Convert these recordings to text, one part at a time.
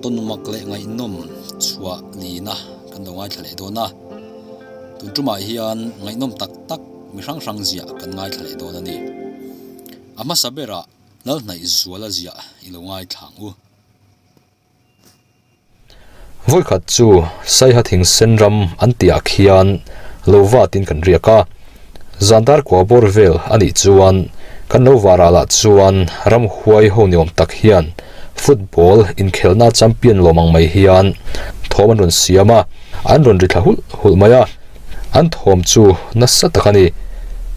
Tawn mak leh ngaihnawm chhuah lina kan lo ngaithla leh dawn a. Tun tumah hian ngaihnawm tak tak mi hrang hrang ziah kan ngaithla leh dawn a ni. A hmasa berah Lalhnaih Zuala ziah i lo ngaithla ang u. Vawikhat chu Saiha thingsen ram an tihah khian lo vatin kan riak a, zan dar kua bawr vel a nih chuan kan lo varah lah chuan ramhuai ho ni awm tak hian football inkhelhna champion lawm ang mai hian thawm an rawn siam a, an rawn ri thla hulh hulh mai a, an thawm chu nasa tak a ni.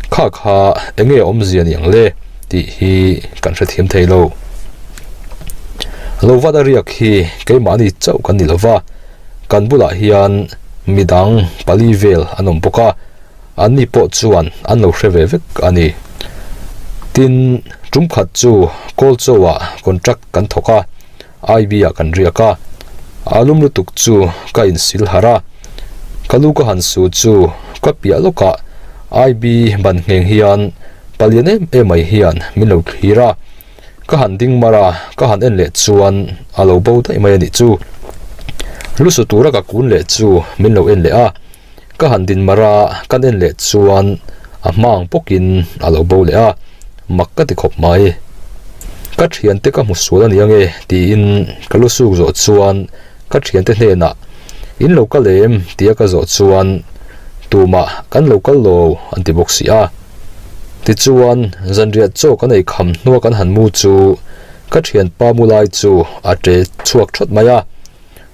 Kha kha enge awmzia ni ang le tih hi kan hrethiam thei lo. Lo vat a riak hi keimahni chauh kan ni lova, kan bulah hian midang pali vel an awm bawk a, anni pawh chuan an lo hre ve vek a ni. Tin, tum khat chu Kawlchaw-ah contract kan thawk a, IB-ah kan riak a, a lum lutuk chu ka insil harh a, ka lu ka han su chu ka piah lawkah IB ban ngheng hian palian em em mai hian min lo thlir a, Ka han ding mar a, ka han en leh chuan a lo bo daih mai a nih chu. Lusu tura ka kun leh chu min lo en leh a, ka han din mar a, kan en leh chuan a hma ang bawkin a lo bo leh a, mak ka ti khawp mai. Ka thiante ka hmu sual a ni ange tiin ka lu suk zawh chuan ka thiante hnenah in lo kal em tia ka zawh chuan tumah kan lo kal lo an ti bawk si a. Tichuan, zanriah chaw kan ei kham hnua kan han mu chu ka thianpa mu lai chu a ṭe chhuak ṭhawt mai a,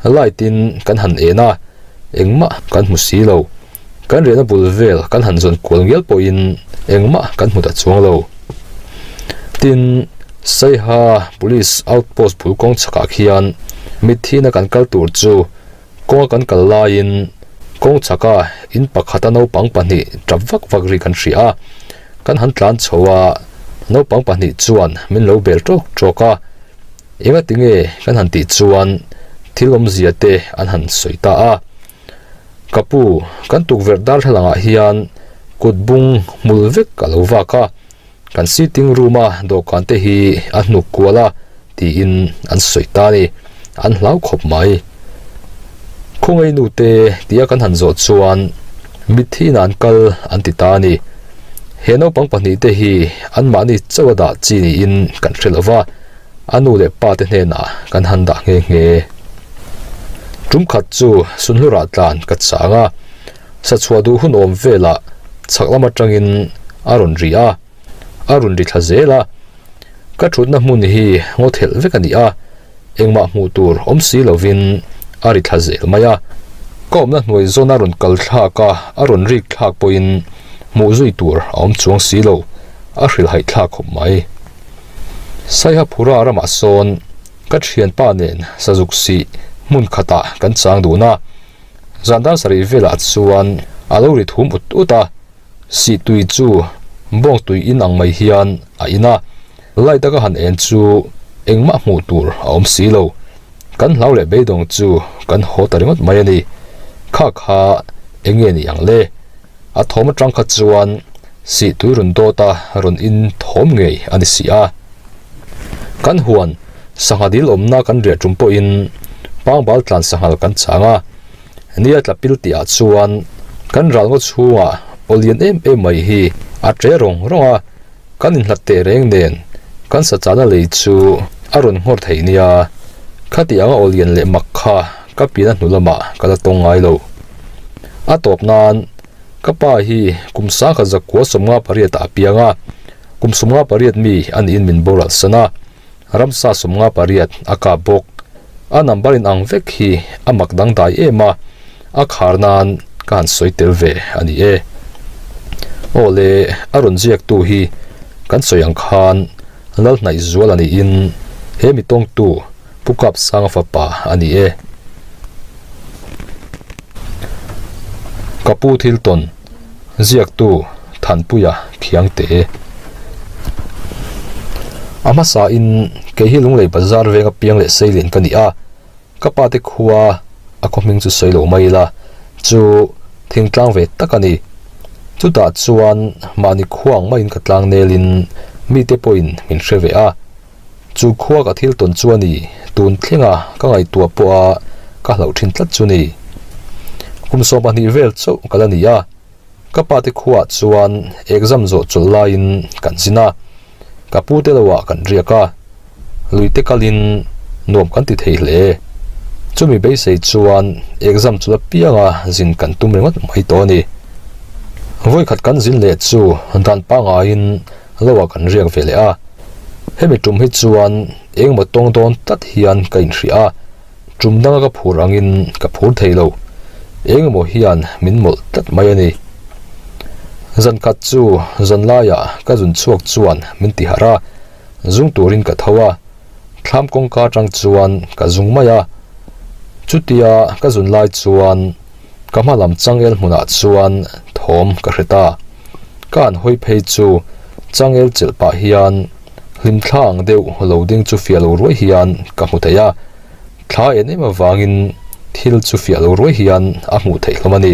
light in kan han en a, engmah kan hmu si lo. Kan riahna bul vel kan han zawn kual ngial pawhin engmah kan hmu ta chuang lo. Tin, Saiha Police Outpost bul kawng chhakah khian mitthina kan kal tur chu Kawnga kan kal laiin kawng chhaka in pakhata naupang pahnih tap vak vak ri kan hria a, kan han tlan chho a, naupang pahnih chuan min lo bel tawk tawk a, engati nge kan han tih chuan thil awmzia te an han sawi ta a. Ka pu, kan tukverh darthlalangah hian kut bung hmul vek a lo vak a, kan sitting room a dawhkan te hi a hnuk kual a tiin an sawi ta a ni, an hlau khawp mai. Khawngaih nu te tia kan han zawh chuan mitthi inah an kal an ti ta a ni. He naupang pahnih te hi anmahni chauh a dah chi niin kan hre lo va, a nu leh pa te hnenah kan han dah nghe nghe. Tum khat chu Sunhlurah tlan ka chang a. Sachhuah duh hun awm velah chhak lam atangin a rawn ri a, a rawn ri thla zel a. Ka thutna hmun hi ngaw thelh vek a ni a, engmah hmuh tur awm si lovin a ri thla zel mai a. Ka awmna hnuai zawn a rawn kal thlak a, a rawn rik thlak pawhin hmuh zui tur a awm chuang si lo, a hrilhhaih thlak khawp mai. Saiha Phura ramah sawn ka thianpa nen sazuk sih hmun khatah kan chang dun a. Zan dar sarih velah chuan a lo ri thum ut ut a, sih tui chu bawng tui in ang mai hian a in a, light a ka han en chu engmah hmuh tur a awm si lo. Kan hlau leh beidawng chu kan haw ta ringawt mai a ni. Kha kha eng nge ni ang le? A thawm atang kha chuan sih tui rawn dawt a rawn in thawm ngei a ni si a. Kan huan sangha dil awmna kan riah tum pawhin pangbal tlan sanghal kan chang a, nia tla pil tihah chuan kan ral ngaw chhungah aw lian em em mai hi a tle rawng rawng a, kan inhlat teh reng nen kan sachana lei chu a rawn nghawr thei nia, khati anga aw lian leh mak kha ka pian a hnu lamah ka la tawng ngai lo. A tawp nan ka pa hi kum sangkhat zakua 58 ah a piang a. Kum 58 mi a niin min boral san a, ramsa 58 a kap bawk. A number in ang vek hi a mak dangdai em a, a khar nan ka han sawi tel ve a ni e. Aw le, a rawn ziaktu hi kan sawi ang khan Lalhnaih Zuala niin he mi tawngtu Pu Kapsanga fapa a ni e. Ka pu thil tawn ziaktu Thanpuia Khiangte. A hmasa in kei hi Lunglei Bazar venga piang leh seilian ka ni a, ka pa te khua a khaw hming chu sawi lo mai ila chu thingtlang ve tak a ni. Chutah chuan mahni khua ang maiin ka tlang nel in mite pawhin min hre ve a. Chu khua ka thil tawn chu a ni Tun thlenga ka ngaihtuah pawha ka hlauh thin tlat chu ni. Kum 12 vel chauh ka la ni a, ka pa te khuaah chuan exam zawh chawlh laiin kan zin a, ka pu te loah kan riak a, lui te kalin nuam kan ti thei hle. Chumi beisei chuan exam chawlh apianga zin kan tum ringawt mai tawh a ni. Vawikhat kan zin leh chu dan pangaiin loah kan riak ve leh a, hemi tum hi chuan engemaw tawng dawn tlat hian ka inhria a, tum danga ka phur angin ka phur thei lo, engemaw hian min mawlh tlat mai a ni. Zan khat chu zan laiah ka zun chhuak chuan min ti harh a, zung turin ka tho a, thlam kawngka atang chuan ka zung mai a, chutia ka zun lai chuan Ka hma lam changel hmunah chuan thawm ka hre ta. Ka han hawi phei chu changel chelh pah hian hlimthla ang deuh lo ding chu fiah lo ruai hian ka hmu thei a. Thla en em avangin thil chu fiah lo ruai hian a hmuh theih hlawm a ni.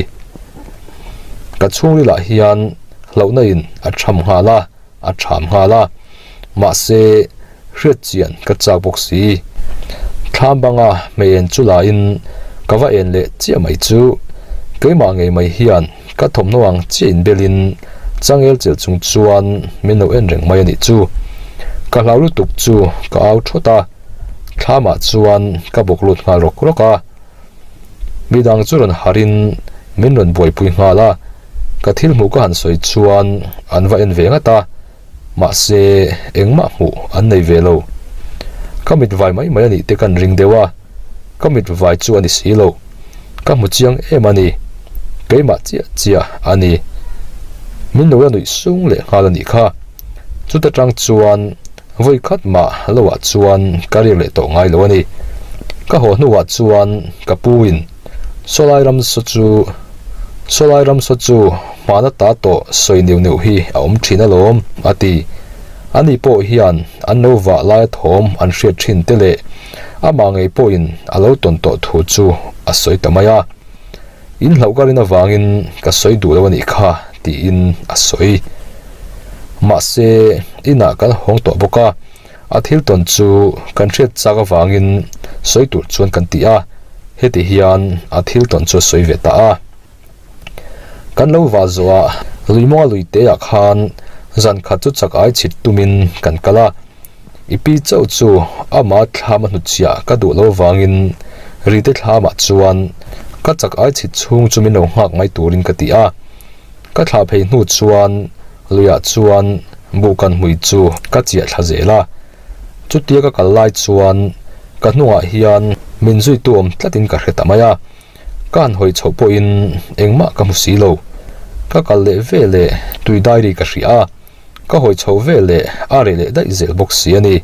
Ka chhungrilah hian hlauhna in a tham nghal a. a ṭham nghal a, mahse hriat chian ka chak bawk si. Thlam banga hmei en chu lain ka va en leh chiah mai chu keimah ngei mai hian ka thawmhnaw ang chiah inbelin changel chelh chung chuan min lo en reng mai a nih chu. Ka hlau lutuk chu ka au thawt a, thlamah chuan ka bawk lut nghal rawk rawk a. Midang chu rawn harhin min rawn buaipui nghal a. Ka thil hmuh ka han sawi chuan an va en ve ngat a, mahse engmah hmuh an nei ve lo. Ka mit vai mai mai a nih te kan ring deuh a, ka mit vai chu a ni si lo. Ka hmu chiang em a ni, keimah chiah chiah a ni. Min lo la nuih sung leh nghal a nih kha. Chuta tang chuan Vawi khat mah lo ah chuan ka riak leh tawh ngai lo a ni. Ka haw hnu ah chuan ka pu in Sawlai ram saw chu Sawlai ram saw chu hmana ta tawh sawi neuh neuh hi a awm thin alawm a ti. Ani pawh hian an lo vah laia thawm an hriat thin te leh amah ngei pawhin a lo tawn tawh thu chu a sawi ta mai a. In hlauh ka rin avangin ka sawi duh lo a nih kha tiin a sawi. Mahse, inah kan hawng tawh bawk a, a thil tawn chu kan hriat chak avangin sawi tur chuan kan ti a, heti hian a thil tawn chu a sawi ve ta a. Kan lo vah zawhah Luimawnga luiteah khan zan khat chu chak ai chhit tumin kan kal a. I pi chauh chu ama thlam a hnutchhiah ka duh lo vangin Rite thlamah chuan ka chak ai chhit chhung chu min lo nghak mai turin ka ti a. Ka thlah phei hnu chuan luiah chuan buhkan hmui chu ka chiah thla zel a. Chutia ka kal lai chuan ka hnungah hian min zuitu awm tlatin ka hre ta mai a. Ka han hawi chhoh pawhin engmah ka hmu si lo. Ka kal leh veleh tui diary ka hria a. Ka hawi chho ve leh a reh leh daih zel bawk si a ni.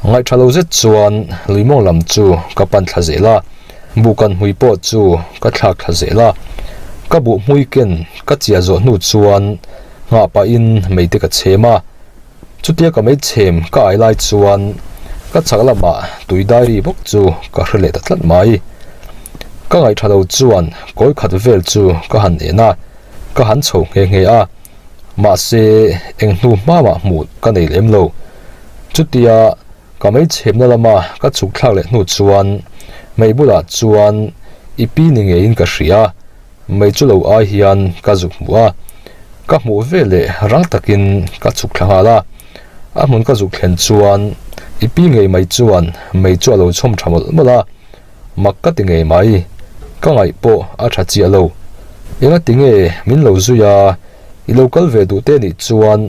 Ngaihṭha lo zet chuan Luimawng lam chu ka pan thla zel a, buhkan hmui pawh chu ka thlak thla zel a. Ka buh hmui ken ka chiah zawh hnu chuan nghah pahin mei te ka chhem a. Chutia ka mei chhem ka ai lai chuan ka chhak lamah tui diary bawk chu ka hre leh ta tlat mai. Ka ngaihṭha lo chuan kawi khat vel chu ka han en a, ka han chho nghe nghe a. Mahse, eng hnu hma mah hmuh ka nei lem lo. Chutia ka mei chhemna lama ka chhuk thlak leh hnu chuan mei bulah chuan i pi ni ngeiin ka hria, mei chu lo ai hian ka zuk hmu a. Ka hmuh veleh rang takin ka chhuk thla nghal a. A hmun ka zuk thlen chuan i pi ngei mai chuan mei chu a lo chhawm tha mawlh mawlh a. Mak ka ti ngei mai, ka ngaih pawh a tha chiah lo. Engati nge min lo zui a, i lo kal ve duh te nih chuan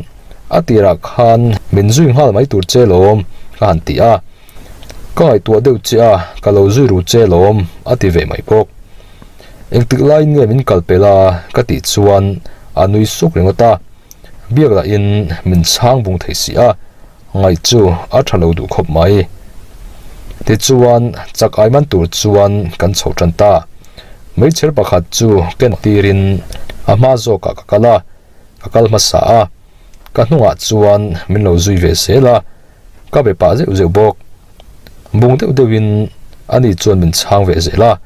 a tirah khan min zui nghal mai tur che lawm ka han ti a. Ka ngaihtuah deuh che a, ka lo zui ru che lawm a ti ve mai bawk. Engtik laiin nge min kal pel a ka tih chuan a nui suk ringawt a, biak lahin min chhang bung thei si a. Ngaih chu a tha lo duh khawp mai. Tichuan, chak ai man tur chuan kan chho tan ta. Meichher pakhat chu ken tirin a hma zawkah ka kal a, ka kal hmasa a. Ka hnungah chuan min lo zui ve zel a, ka be pah zeuh zeuh bawk. Bung deuh deuhin ani chuan min chhang ve zel a.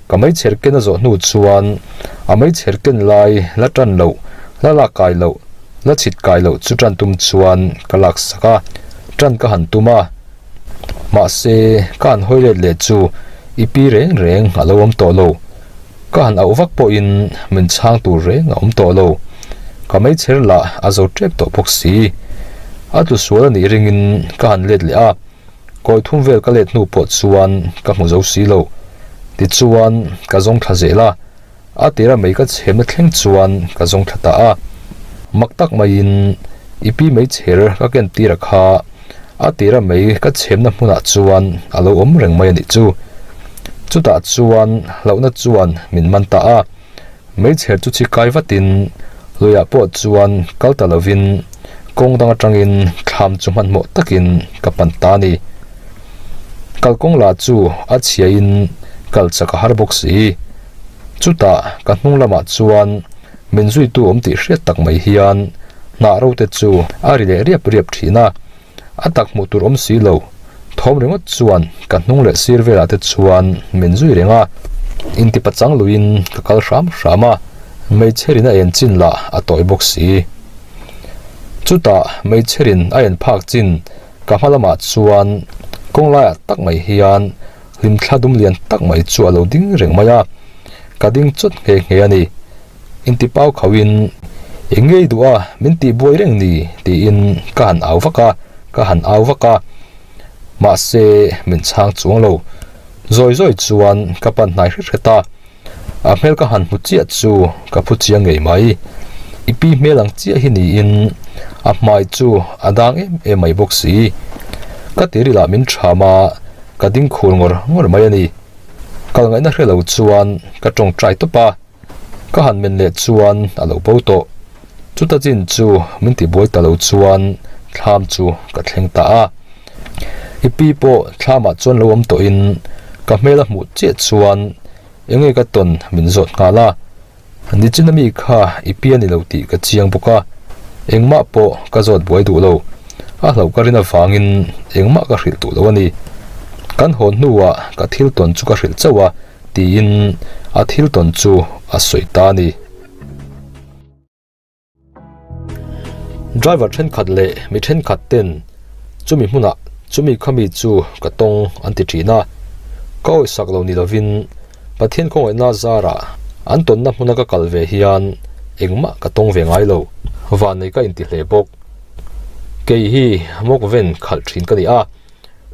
Ka meichher ken a zawh hnu chuan a meichher ken lai la tan loh, la lak kai loh, la chhit kai loh chu tan tum chuan ka lak sak a, tan ka han tum a. Mahse, ka han hawi let leh chu i pi reng reng a lo awm tawh lo. Ka han auh vak pawhin min chhang tur reng a awm tawh lo. Ka meichher lah a zo tep tawh bawk si. A tlu sual a nih ringin ka han let leh a, kawi thum vel ka let hnu pawh chuan ka hmu zo si lo. Tichuan, ka zawng thla zel a. A tira mei ka chhemna thleng chuan ka zawng thla ta a, mak tak maiin i pi meichher ka ken tira kha a tira mei ka chhemna hmunah chuan a lo awm reng mai a nih chu. Chutah chuan hlauhna chuan min man ta a, meichher chu chi kai vatin luiah pawh chuan kal ta lovin kawng dang atangin thlam chu hmanhmawh takin ka pan ta a ni. Kalkawng lah chu a chhiain kal chak a har bawk si. Chutah ka hnung lamah chuan min zuitu awm tih hriat tak mai hian hnah ro te chu a ri leh riap riap thin a, a tak hmuh tur awm si lo. Thawm ringawt chuan ka hnung leh sir velah te chuan min zui reng a, inti pachang luiin ka kal hram hram a, meichherin a en chin lah a tawi bawk si. Chutah meichherin a en phak chin ka hma lamah chuan kawng laiah tak mai hian Hlimthla dum lian tak mai chu a lo ding reng mai a, ka ding chawt nghe nghe a ni. Intipau khauhin, Eng ngei duh a, min tih buai reng ni? tiin ka han au vak a, ka han au vak a. Mahse, min chhang chuang lo. Zawi zawi chuan ka pan hnai hret hret a. A hmel ka han hmu chiah chu ka phu chiang ngei mai. I pi hmel ang chiah hi niin a hmai chu a dang em em mai bawk si. Ka tiril ah min tham a, ka ding khur ngawr ngawr mai a ni. Kal ngaihna hre lo chuan ka tawngtai tawp a, ka han men leh chuan a lo bo tawh. Chuta chin chu min tibuai ta lo chuan thlam chu ka thleng ta a. I pi pawh thlamah chuan lo awm tawhin ka hmel a hmuh chiah chuan eng nge ka tawn min zawt nghal a. Nichina mi kha i pi a ni lo tih ka chiang bawk a, engmah pawh ka zawt buai duh lo. A hlauh ka rin avangin engmah ka hrilh duh lo a ni. Kan hawn hnuah ka thil tawn chu ka hrilh chauh a tiin a thil tawn chu a sawi ta a ni. Driver thenkhat leh mi thenkhat ten chumi hmunah chumi khami chu ka tawng an ti thin a, ka awihsak lo ni lovin Pathian khawngaihna zarah an tawnna hmuna ka kal ve hian engmah ka tawng ve ngai lo, vannei ka inti hle bawk. Kei hi Mawkven khalh thin ka ni a.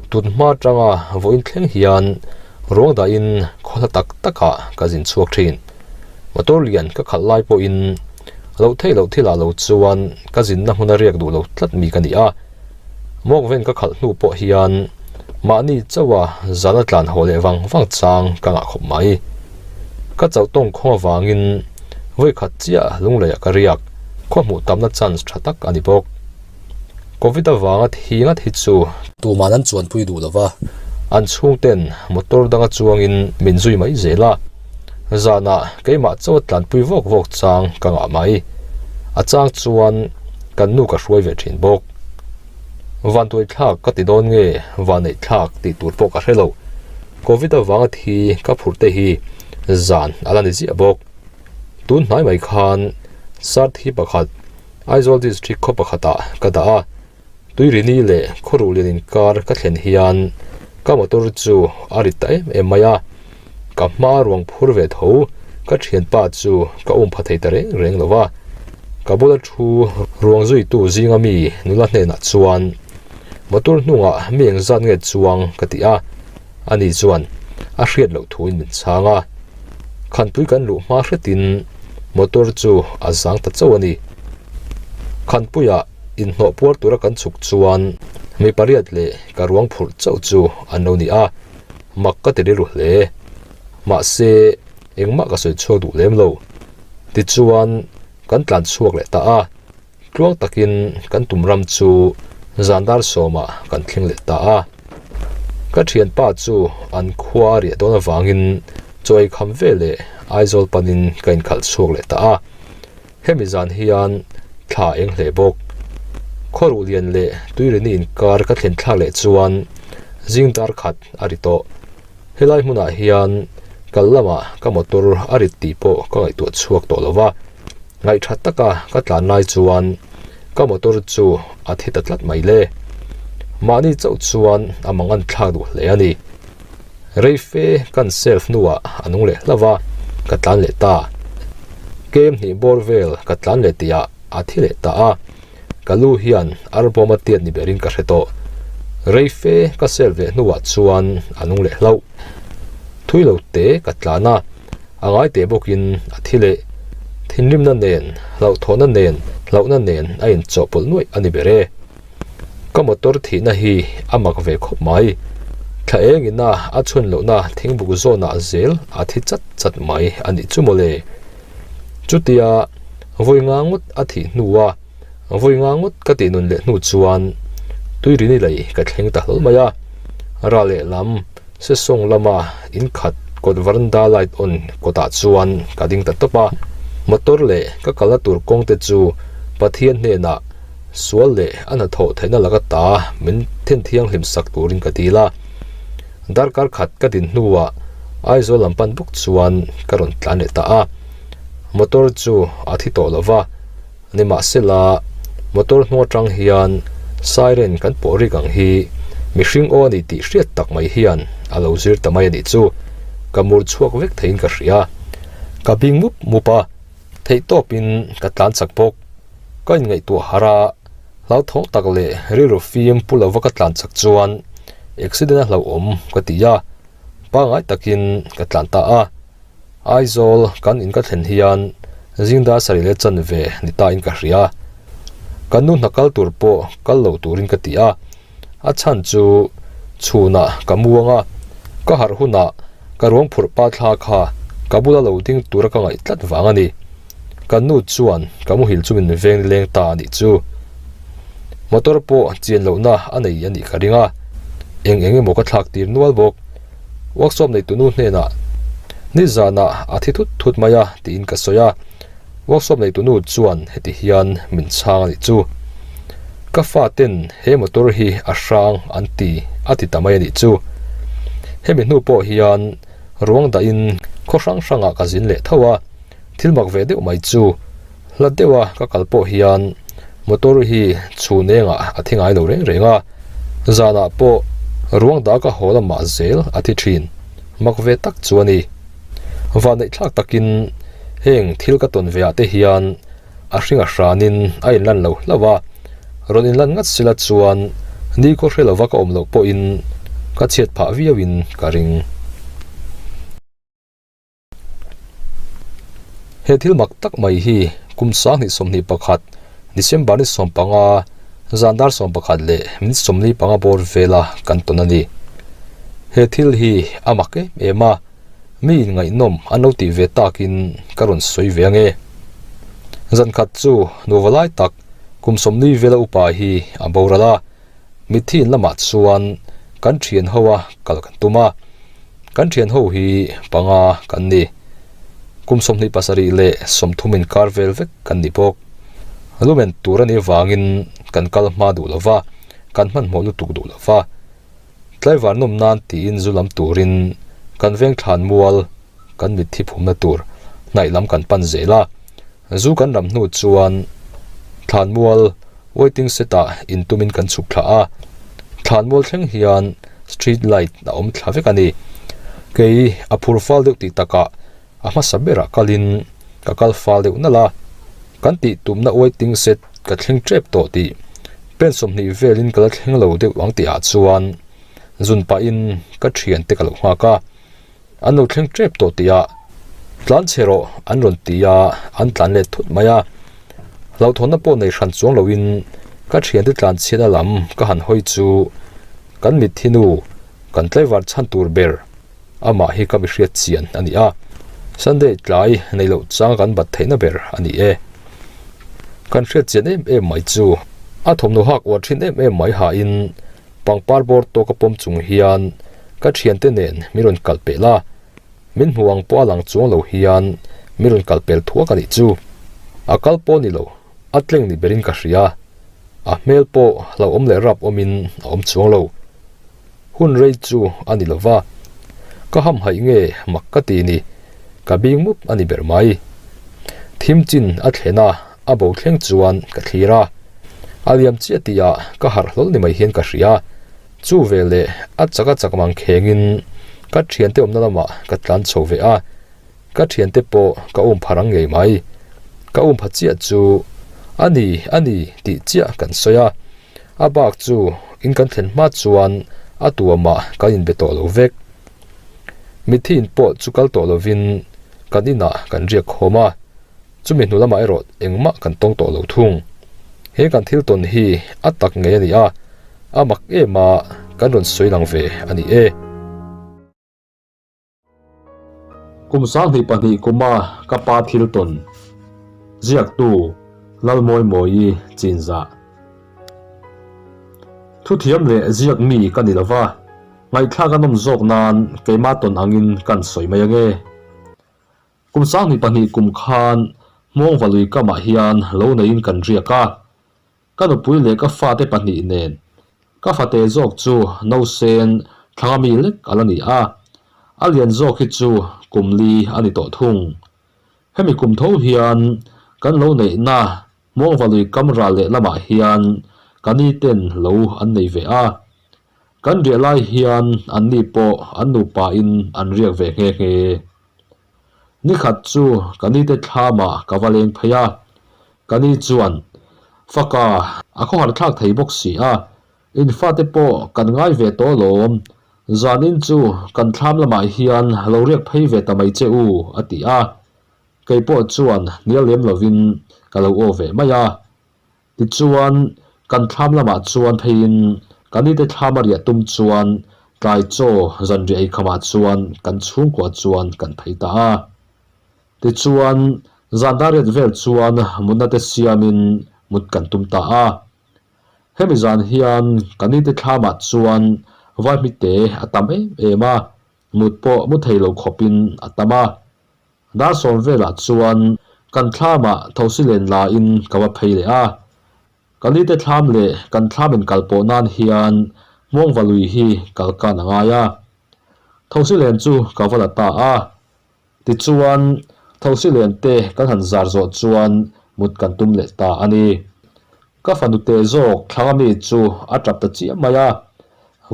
Tun hma atanga vawiin thleng hian ruang dahin khaw hla tak takah ka zin chhuak thin. Motor lian ka khalh lai pawhin loh theih loh thilah lo chuan ka zinna hmuna riak duh lo tlat mi ka ni a. Mawkven ka khalh hnu pawh hian mahni chauha zana tlan haw leh vang vang chang ka ngah khawp mai. Ka chauh tawng khawng avangin vawikhat chiah lungleiah ka riak, khaw hmuh tamna chance tha tak a ni bawk. Covid avanga thi ngat hi chu. Tuman an chuanpui duh lo va, an chhungten motor danga chuangin min zui mai zel a. Zanah keimah chaw tlanpui vawk vawk chang ka ngah mai. A chang chuan kan nu ka hruai ve thin bawk. Vantuaithlak ka ti dawn nge vaneihthlak tih tur pawh ka hre lo. Covid avanga thi ka phurh te hi zan a la ni ziah bawk. Tun hnai mai khan Sarthi pakhat Aizawl District khaw pakhatah ka dah a, Tuirini leh Khawruhlian inkar ka thlen hian ka motor chu a rit ta em em mai a, ka hma ruang phur ve tho ka thianpa chu ka um pha thei ta reng reng lo va, ka bula thu ruang zuitu zinga mi nula hnenah chuan motor hnungah mi engzat nge chuang ka ti a, ani chuan a hriat loh thuin min chhang a. Khanpui kan luh hma hretin motor chu a zang ta chauh a ni. Khanpuiah inhnawh puar tura kan chhuk chuan mi pariat leh ka ruang phurh chauh chu an lo ni a, mak ka ti rilru hle. Mahse, engmah ka sawi chhuak duh lem lo. Tichuan, kan tlan chhuak leh ta a. Tluang takin kan tum ram chu zan dar sawmah kan thleng leh ta a. Ka thianpa chu an khua a riah dawn avangin chaw ei kham ve leh Aizawl panin ka inkhalh chhuak leh ta a. Hemi zan hian thla eng hle bawk. Khawruh lian leh Tuirini inkar ka thlen thlak leh chuan zing dar khat a ri tawh. Helai hmunah hian kal lamah ka motor a rit tih pawh ka ngaihtuah chhuak tawh lo va. Ngaihtha taka ka tlan lai chuan ka motor chu a thi ta tlat mai le. Mahni chauh chuan a mangan thlak duh hle a ni. Rei fe kan self hnuah a nung leh hlauh a, ka tlan leh ta. Kem hnih bawr vel ka tlan leh tihah a thi leh ta a, ka lu hian arbawm a tiat ni berin ka hre tawh. Rei fe ka self leh hnuah chuan a nung leh hlauh. Thui lo te ka tlan a, a ngai teh bawkin a thi leh. Thinrimna nen, hlauhthawhna nen, hlauhna nen a inchawhpawlh nuaih a ni ber e. Ka motor thihna hi a mak ve khawp mai. Thla eng ina a chhun lohna thingbuk zawnah zel a thi chat chat mai a nih chu mawle. Chutia vawi nga ngawt a thih hnua vawi nga ngawt ka tih nun leh hnu chuan tuirini lei ka thleng ta hlawl mai a. Ra lehlam Sesawng lama in khat kawt varanda light on kawtah chuan ka ding ta tawp a. Motor leh ka kalna tur kawng te chu Pathian hnenah Sual leh a hnathawh theihna laka ta min then thianghlim sak turin ka dil a. Darkar khat ka din hnuah Aizawl lam pan bawk chuan ka rawn tlan leh ta a. Motor chu a thi tawh lo va, nimahsela motor hnung atang hian siren kan pawh rik ang hi mihring aw a ni tih hriat tak mai hian a lo zir ta mai a nih chu. Ka mur chhuak vek theiin ka hria. Ka bing mup mup a. Theihtawpin ka tlan chak bawk. Ka inngaihtuah harh a, hlauthawng tak leh rilru fim pu lova ka tlan chak chuan accident a hlauhawm ka ti a, pangngai takin ka tlan ta a. Aizawl kan in ka thlen hian zingdar sarih leh chanve ni ta in ka hria. Kan nu hna kal tur pawh kal lo turin ka ti a, A chhan chu chhunah ka muang a, ka harh hunah ka ruang phurh pa thla kha ka bula lo ding tura ka ngaih tlat vang a ni. Kan nu chuan ka muhil chu min veng leng ta a nih chu. Motor pawh chian lohna a nei a nih ka ring a, eng eng emaw ka thlak tir nual bawk. Workshop neitu nu hnenah nizanah a thi thut thut mai a tiin ka sawi a. Workshop neitu nu chuan heti hian min chhang a nih chu. Ka faten he motor hi a hrang an ti a ti ta mai a nih chu. Hemi hnu pawh hian ruang dahin khaw hrang hrangah ka zin leh tho a, thil mak ve deuh mai chu hla deuha ka kal pawh hian motor hi chhun engah a thi ngai lo reng reng a, zanah pawh ruang dah ka haw lamah zel a thi thin. Mak ve tak chu a ni. Vanneih thlak takin heng thil ka tawn ve ah te hian a hring a hranin a inlan lo hlauh a, rawn inlan ngat sila chuan ni khaw hre lova ka awm loh pawhin ka chhiat phah viauin ka ring. He thil mak tak mai hi kum 2021 December ni 15 zan dar 11 leh minute 45 bawr vela kan tawn a ni. He thil hi a mak em em a. Mi inngaihnawm an lo tih ve takin ka rawn sawi ve ange. Zan khat chu nuva lai tak kum 40 vela upa hi a boral a, mitthi in lamah chuan kan thian ho a kal kan tum a. Kan thian ho hi panga kan ni. Kum 27 leh 30 inkar vel vek kan ni bawk. Lumen tur a nih avangin kan kal hma duh lova, kan hmanhmawh lutuk duh lova. Tlaivar nawm nan tiin zu lam turin kan veng thlan mual kan mitthi phumna tur hnaih lam kan pan zel a, zu kan ram hnu chuan thlan mual waiting set ah intumin kan chhuk thla a, thlan mual thleng hian street light a awm thla vek a ni. Kei a phur fal deuh tih takah A hmasa berah kalin ka kal fal deuh nalh a, kan tih tumna waiting set ka thleng tep tawh tih pen 20 velin ka la thleng lo deuh ang tihah chuan zun pahin ka thiante ka lo nghak a, an lo thleng tep tawh tihah tlan chhe rawh an rawn ti a, an tlan let thut mai a, hlauhthawnna pawh nei hran chuang loin ka thiante tlan chhiatna lam ka han hawi chu kan mitthi nu kan tlaivar chhan tur ber Amah hi ka mihriat chian a ni a, Sunday tlai neih loh chang kan bat theihna ber a ni e. Kan hriat chian em em mai chu a thawmhnaw hak uar thin em em mai hain pangpar bawr tawka pawm chung hian ka thiante nen min rawn kal pel a, min hmu ang pawh a lang chuang lo hian min rawn kal pel thuak a nih chu. A kal pawh ni lo, a tleng ni berin ka hria. A hmel pawh hlauhawm leh rap awmin a awm chuang lo. Hun rei chu a ni lo va, ka hamhaih nge mak ka ti ni, ka bing mup a ni ber mai. Thim chin a thlen a, a bo thleng chuan ka thlir a. A liam chiah tihah ka harh hlawl ni mai hian ka hria. Chu veleh a chak a chak mang khengin ka thiante awmna lamah ka tlan chho ve a, ka thiante pawh ka um pha rang ngei mai. Ka um pha chiah chu a ni, a ni tih chiah kan sawi a, a bak chu in kan thlen hma chuan a tuamah kan inbe tawh lo vek. Mitthi in pawh chu kal tawh lovin kan inah kan riak khawm a. Chumi hnu lamah erawh engmah kan tawng tawh lo thung. He kan thil tawn hi a tak ngei a ni a, a mak em a, kan rawn sawi lang ve a ni e. Kum 22 kuma ka pa thil tawn ziaktu Lalmawimawi Chinzah. Thuthiam leh ziak mi ka ni lova, ngaihthlak a nawm zawk nan keimah tawn angin kan sawi mai ange. Kum 22 kum khan Hmawngvalui kamah hian lo neiin kan riak a, ka nupui leh ka fate pahnih nen. Ka fate zawk chu nausen thlanga mi lek a la ni a, a lian zawk hi chu kum li a ni tawh thung. Hemi kum tho hian kan lo neihna Hmawngvalui kam ral leh lamah hian ka ni ten lo an nei ve a, kan riah lai hian anni pawh an nupain an riak ve nghe nghe. Nikhat chu ka nite thlamah ka va leng phei a, ka ni chuan, Faka, a khawhar thlak thei bawk si a, in fate pawh kan ngai ve tawh alawm, zanin chu kan thlam lamah hian lo riak phei ve ta mai che u, a ti a. Kei pawh chuan hnial lem lovin ka lo aw ve mai a. Tichuan, kan thlam lamah chuan pheiin ka nite thlam a riah tum chuan tlai chaw zanriah eikhamah chuan kan chhungkua chuan kan phei ta a. Tichuan, zan dariat vel chuan mutna te siamin mut kan tum ta a. Hemi zan hian ka nite thlamah chuan vaihmite a tam em em a, mut pawh mu thei lo khawpin a tam a. Dar sawm velah chuan kan thlamah thosi len laiin ka va phei leh a. Ka nite thlam leh kan thlam inkal pawh nan hian Hmawngvalui hi kal kan a ngai a. Thosi len chu ka va la ta a. Tichuan, thosi len te kan han zar zawh chuan mut kan tum leh ta a ni. Ka fanu te zawk thlanga mi chu a tap ta chiah mai a.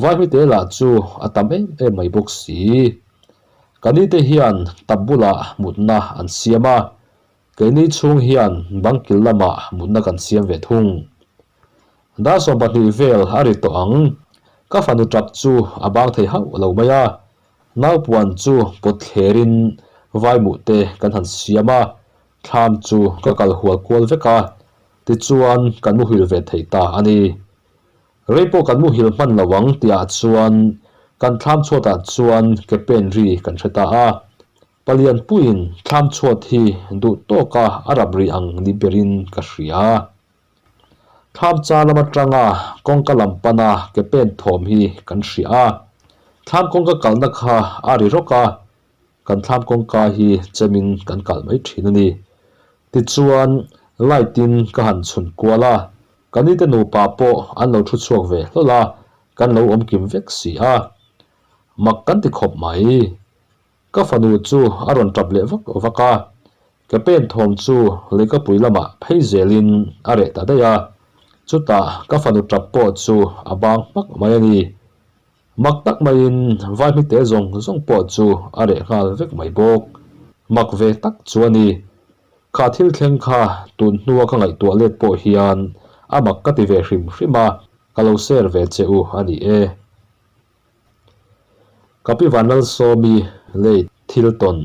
Vaihmite lah chu a tam em em mai bawk si. Ka nite hian tap bulah mutna an siam a, keini chhung hian bangkil lamah mutna kan siam ve thung. Dar 12 vel a ri tawh ang, ka fanu tap chu a bang thei hauh lo mai a, naupuan chu pawt thlerin vaimuh te kan han siam a, thlam chu ka kal hual kual vek a, tichuan kan muhil ve thei ta a ni. Rei pawh kan muhil hman lo ang tihah chuan kan thlam chhuatah chuan ke pen ri kan hre ta a. Palian puiin thlam chhuat hi duh tawka a rap ri ang ni berin ka hria. Thlam char lam atanga kawngka lam pana ke pen thawm hi kan hria a. Thlam kawngka kalhna kha a ri rawk a, kan thlam kawngka hi chemin kan kalh mai thin a ni. Tichuan light in ka han chhun kual a, Ka nite nupa pawh an lo thu chhuak ve hlawl a, kan lo awm kim vek si a. Mak kan ti khawp mai. Ka fanu chu a rawn tap leh vak vak a, ke pen thawm chu leikapui lamah phei zelin a reh ta daih a. Chutah ka fanu tap pawh chu a bang hmak mai a ni. Mak tak maiin vaihmite zawng zawng pawh chu a reh nghal vek mai bawk. Mak ve tak chu a ni. Kha thil thleng kha tun hnua ka ngaihtuah let pawh hian a mak ka ti ve hrim hrim a, ka lo share ve che u a ni e. Ka pi Vanlalsawmi late thil tawn.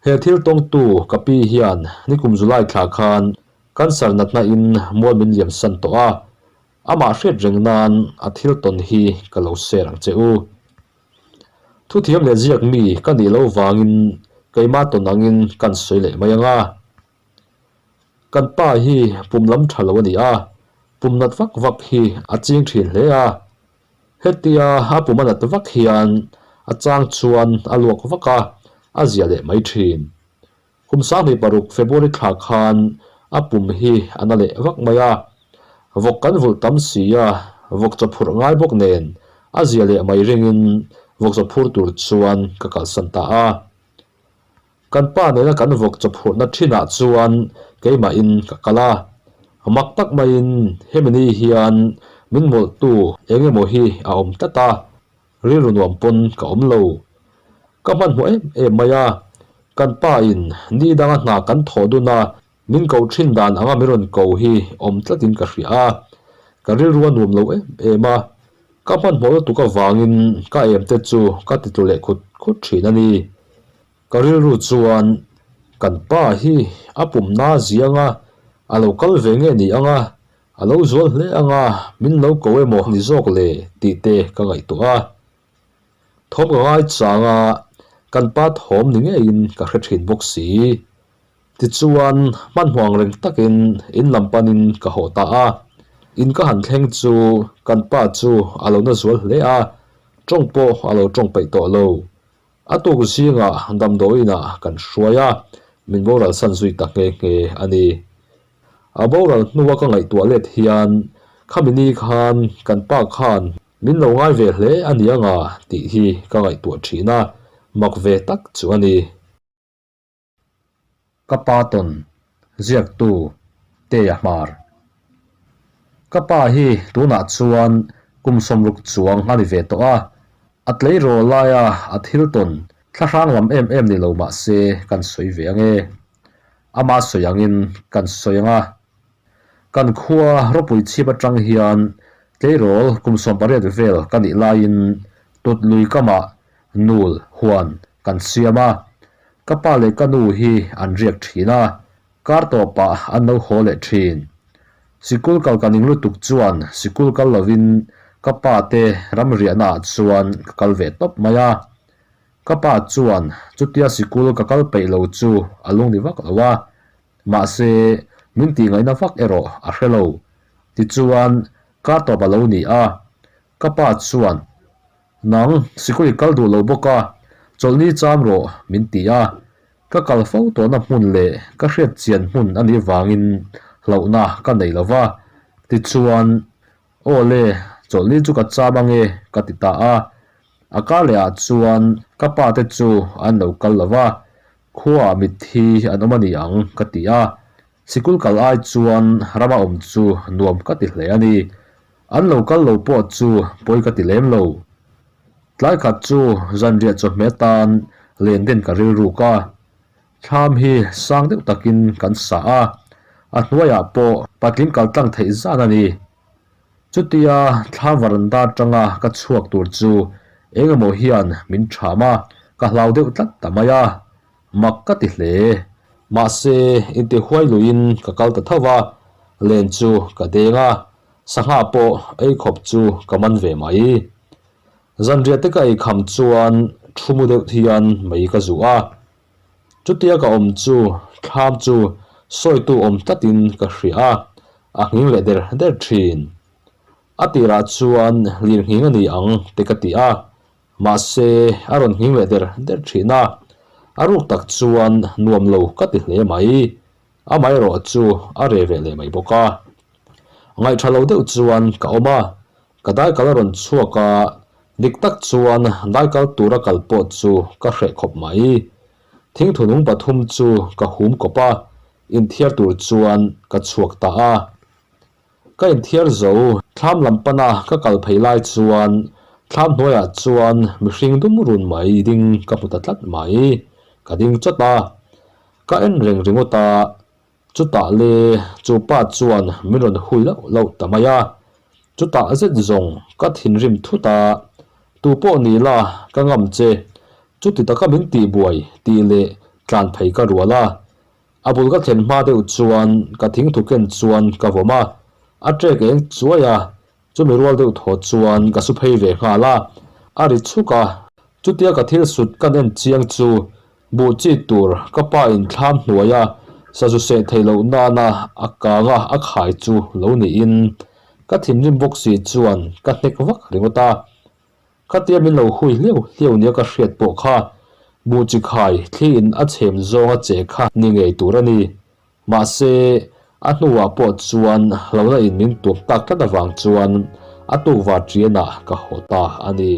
He thil tawngtu ka pi hian nikum July thla khan cancer natna in mual min liam san tawh a, amah hriat reng nan a thil tawn hi ka lo share ang che u. Thuthiam leh ziak mi ka nih loh vangin keimah tawn angin kan sawi leh mai ang a. Kan pa hi pum lam tha lo a ni a, pum nat vak vak hi a ching thin hle a. Hetia a pum a nat vak hian a chang chuan a luak vak a, a zia leh mai thin. Kum 26 February thla khan a pum hi a na leh vak mai a, vawk kan vulh tam si a, vawk chaw phurh ngai bawk nen a zia leh mai ringin vawk chaw phur tur chuan ka kalsan ta a. Kan pa nena kan vawk chaw phurhna thinah chuan keimahin ka kal a. Mak tak maiin hemi ni hian min mawlhtu eng emaw hi a awm tlat a, rilru nuam pawn ka awm lo. Ka hmanhmawh em em mai a, kan pa in ni danga hna kan thawh dun a, min ko thin dan anga min rawn ko hi awm tlatin ka hria a, ka rilru a nuam lo em em a, ka hmanhmawh lutuk avangin ka em te chu ka ti tlu leh khut khut thin a ni. Ka rilru chuan kan pa hi a pumna ziang a, a lo kal ve nge ni ang a, a lo zual hle ang a, min lo ko emaw ni zawk le tih te ka ngaihtuah a. Thawm ka ngai chang a, kan pa thawm ni ngeiin ka hre thin bawk si. Tichuan, hmanhmawh ang reng takin in lam panin ka haw ta a. In ka han thleng chu kan pa chu a lo na zual hle a, tawng pawh a lo tawng peih tawh lo. A tuk zingah damdawiinah kan hruai a, min boral san zui ta nghe nghe a ni. A boral hnua ka ngaihtuah let hian khami ni khan kan pa khan min lo ngai ve hle a ni anga tih hi ka ngaihtuah thin a, mak ve tak chu a ni. Ka pa tawn ziaktu Teia Hmar. Ka pa hi tunah chuan kum sawmruk chuang a ni ve tawh a, a tleirawl laia a thil tawn thlahrang lam em em ni lo mah se kan sawi ve ang e. Ama sawi angin kan sawi ang a. Kan khua ropui chhip atang hian tleirawl kum 18 vel ka nih laiin tut lui kamah nul huan kan siam a, ka pa leh ka nu hi an riak thin a, kar tawpah an lo haw leh thin. Sikul kal ka ning lutuk chuan sikul kal lovin ka pa te ram riahna ah chuan ka kal ve tawp mai a. Ka pa chuan chutia sikul ka kal peih lo chu a lung ni vak lo a, mahse min tih ngaihna vak erawh a hre lo. Tichuan kar tawp a lo ni a, ka pa chuan Nang, sikul i kal duh lo bawk a, chawlhni cham rawh, min ti a. Ka kal fo tawhna hmun leh ka hriat chian hmun a nih vangin hlauhna ka nei lo va. Tichuan, Aw le, chawlhni chu ka cham ange, ka ti ta a. A kar leh ah chuan ka pa te chu an lo kal lo va, khuaah mitthi an awm a ni ang, ka ti a. Sikul kal ai chuan rama awm chu nuam ka ti hle a ni. An lo kal lo pawh chu pawi ka ti lem lo. Tlai khat chu zanriah chawhmeh tan len den ka rilruk a. Thlam hi sang deuh takin kan sa a, a hnuaiah pawh patling kal tlang theih zan a ni. Chutia thlam varanda atanga ka chhuak tur chu eng emaw hian min ṭham a, ka hlau deuh tlat ta mai a. Mak ka ti hle. Mahse, intihuai luiin ka kal ta tho va, len chu ka deng a, sangha pawh ei khawp chu ka man ve mai. Zanriah te ka ei kham chuan thu mu deuh hian mei ka zuh a. Chutia ka awm chu thlam chu sawitu awm tlatin ka hria a, a nghing leh der der thin. A tirah chuan lirnghing a ni ang te ka ti a, Mahse, a rawn nghing leh der der thin a, a ruk tak chuan nuam lo ka ti hle mai. Amaherawh chu a re ve leh mai bawk a. Ngaihṭha lo deuh chuan ka awm a, ka daikal a rawn chhuak a, dik tak chuan daikal tura kal pawh chu ka hreh khawp mai. Thingthunung pathum chu ka hum kawp a, inthiar tur chuan ka chhuak ta a. Ka inthiar zo, thlam lam pana ka kal phei lai chuan thlam hnuaiah chuan mihring dum run mai ding ka hmu ta tlat mai. Ka ding chawt a, ka en reng ringawt a, chutah le chu pa chuan min rawn hui lauh lauh ta mai a. Chutah zet zawng ka thinrim thut a, tu pawh ni la ka ngam che, chuti taka min tihbuai tih leh tlan phei ka rual a. A bul ka thlen hma deuh chuan ka thingthu ken chuan ka vawm a, a trek eng chuai a, chumi rual deuh thaw chuan ka su phei ve nghal a, a ri chhuk a. Chutia ka thil sut kan en chiang chu buh chi tur ka pa in thlam hnuai a sazu seh theih loh nana a kang a a khai chu lo niin ka thinrim bawk si chuan ka hnek vak ringawt a. Khatia min lo hui hliau hliau nia ka hriat pawh kha buh chi khai thli in a chhem zawng a che kha ni ngei tur a ni. Mahse, a hnuah pawh chuan hlauhna in min tuam tak tlat avang chuan a tukvar ṭianah ka haw ta a ni.